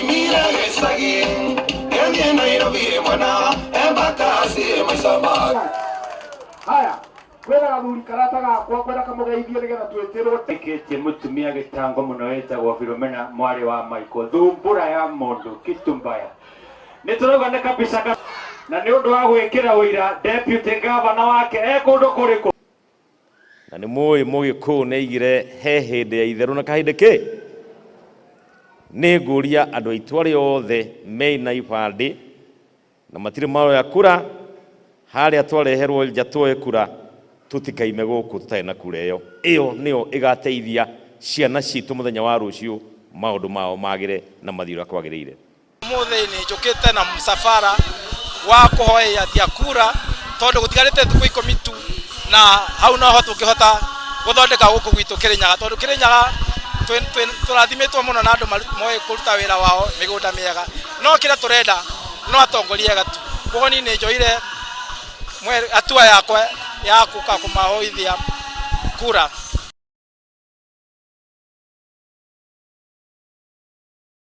Mire gĩcagi gĩthiĩ Nairobi mwena Embakasi maica ma Haya, kwĩna gathuri karata gakwa kwenda kamũgeithie nĩgetha twĩtĩrwo. Ĩkĩtie mũtumia gĩtango mũno wĩtagwo Philomena mwarĩ wa Michael thumbura ya mũndũ kitumbaya nĩ tũrauga nĩ kabisa na nĩ ũndũ wa gwĩkĩra ũira deputy governor wake e kũndũ kũrĩkũ. Na nĩ mũĩ mũgĩkũyũ nĩ aigire he hĩndĩ ya itherũ na kahĩndĩ kĩ. Nĩ ngũria andũ aitũ arĩa othe mena ibandĩ na matirĩ maroya kura, harĩa twareherwo nja tuoe kura, tũtikaime gũkũ tũtarĩ na kura ĩyo. Ĩyo nĩyo ĩgateithia ciana citũ mũthenya wa rũciũ maũndũ mao magĩre na mathiĩ ũrĩa kwagĩrĩire. Ũmũthĩ nĩ njũkĩte na mũcabara wa kũhoyathia kura tondũ gũtigarĩte thikũ 10 tu, na hau noho tũngĩhota gũthondeka gũkũ gwitũ Kĩrĩnyaga, tondũ Kĩrĩnyaga tũrathimĩtwo mũno na andũ moĩ kũruta wĩra wao mĩgũnda mĩega, no kĩrĩa tũrenda no atongoria ega tu. Koguo niĩ nĩ njoire hatua yakwa ya gũka kũmahoithia kura.